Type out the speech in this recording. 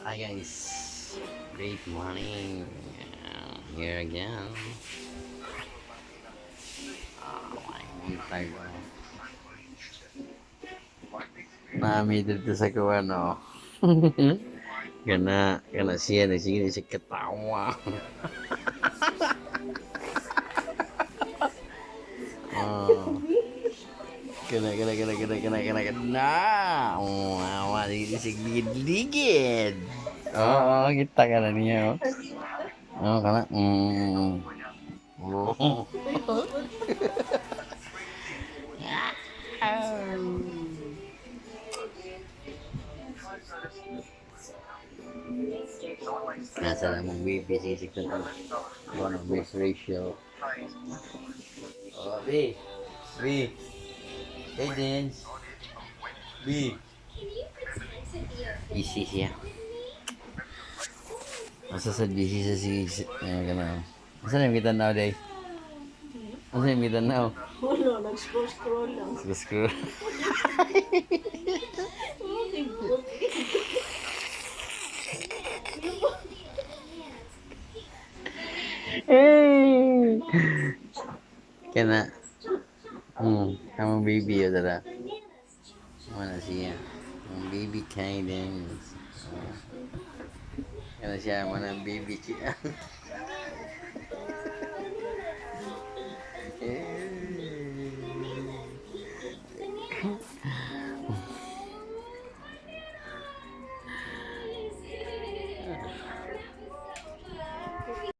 Hi guys, great morning. Here again. Ah, may buntag. Nami dito sa kuwan, oh. Kana, kana siya, sige siya katawa. Oh. Kana, kana, kana, kana, kana, kana, kana. Oh, awa, sige siya ligid-ligid. Oo, kita ka na niya, oh. Oh, kana. Oh. Nasa na mong baby, sisig na to. Ano, Miss Rachel. Oh, B. B. Hey, Dance. B. Easy siya. Asa sa busy sa si... Ano ka na? Asa na yung kita now, day? Asa yung kita now? Wala, nag-scroll-scroll lang. Scroll. Hey! Kana. Among baby yun dara. Wala siya. Ang baby Cadence. Oh. Kana siya, wala baby siya.